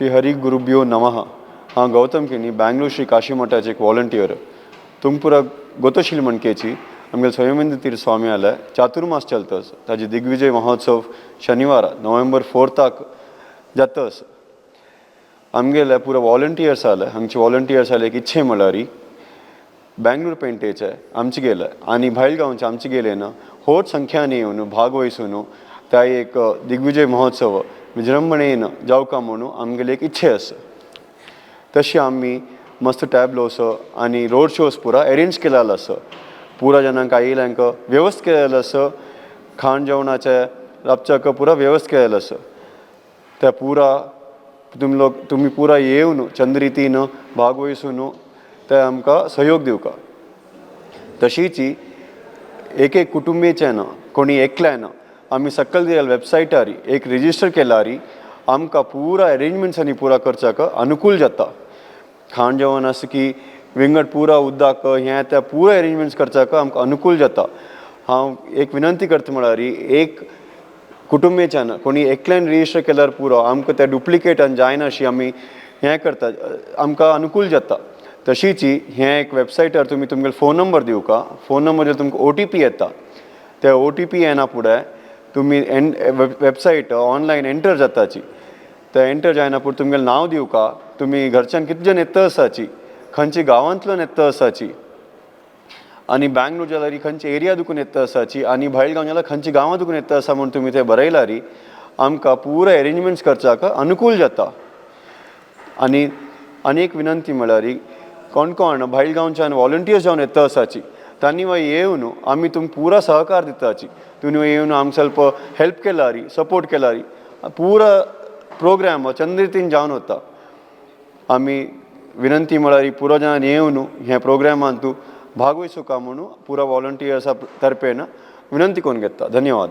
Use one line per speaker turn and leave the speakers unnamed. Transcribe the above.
श्री हरी गुरुभ्यो नमः. हांव गौतम केणी, बँगलोर श्री काशी मठाचे एक वॉलंटियर. तुमपुरा गोतोशील म्हणकेची आमगेले स्वयंवेंद्र तीर्थ स्वामी आले चातुर्मास चलतस. ताजी दिग्विजय महोत्सव शनिवार नोव्हेंबर 4ताक जातस. आमगेले पुरा वॉलंटियर्स आले, हांगचे वॉलंटियर्स आले एक इच्छे म्हळ्यार बँगलोर पेंटेचे आमचे गेले आनी भायल गांवचे आमचे गेले ना होच संख्याने येवन भागवहिसून त्या एक दिग्विजय महोत्सव विजृंभणेन जावका म्हणून आमगेले एक इच्छे आसा. तशी आमी मस्त टॅबलोस आनी रोड शोज पुरा अरेंज केलेलो आसा. पुरा जणांक आयिल्ल्यांक व्यवस्था केलेलो आसा. खाण जेवणाचें राबच्याक पुरा व्यवस्था केलेलो आसा. त्या पुरा तुमी लोक तुमी पुरा येवन चंद रितीन भागवहिसून ते आमकां सहयोग दिवका. तशीच एक एक कुटुंबेच्यान कोणी एकल्यान आमी सकयल दिल्या वेबसायटार एक रजिस्टर केल्यार आमकां पुरा अरेंजमेंट्स पुरा करच्याक अनुकूल जाता. खाण जेवण आसा की विंगड पुरा उदक हें त्या पुरा अरेंजमेंट्स करच्याक आमकां अनुकूल जाता. हांव एक विनंती करता म्हळ्यार एक कुटुंबेच्यान कोणी एकल्यान रजिस्टर केल्यार पुरो, आमकां ते डुप्लिकेट आनी जायना अशी आमी हें करता, आमकां अनुकूल जाता. तशीच हें एक वेबसायटार तुमी तुमगेलो फोन नंबर दिवका. फोन नंबर तुमकां ओटीपी येता. ते ओटीपी येना फुडें तुमी एन वेबसायट ऑनलायन एंटर जाताची. ते एंटर जायना फुडें तुमगेलें नांव दिवका, तुमी घरच्यान कितले जाण येता आसाची, खंयच्या गांवांतल्यान येता आसाची आनी बँगलोर जाल्यार खंयच्या एरिया दुकून येता आसाची आनी भायल गांव जाल्यार खंयच्या गांवां दुकून येता आसा म्हूण तुमी ते बरयल्यार आमकां पुरा अरेंजमेंट्स करच्याक अनुकूल जाता. आनी आनी एक विनंती म्हळ्यार कोण कोण भायल गांवच्यान वॉलंटियर्स जावन येता आसाची, तांणी मागीर येवन आमी तुमकां पुरा सहकार दिताची. तुमी येवन आमकां ಸ್ವಲ್ಪ हेल्प केल्यार, सपोर्ट केल्यार पुरा प्रोग्राम चंद रितीन जावन वता. आमी विनंती म्हळ्यार पुरो जाणांनी येवन ह्या प्रोग्रामान तूं भागवहिसूका म्हणून पुरा वॉलंटियर्सा तर्फेन विनंती करून घेता. धन्यवाद.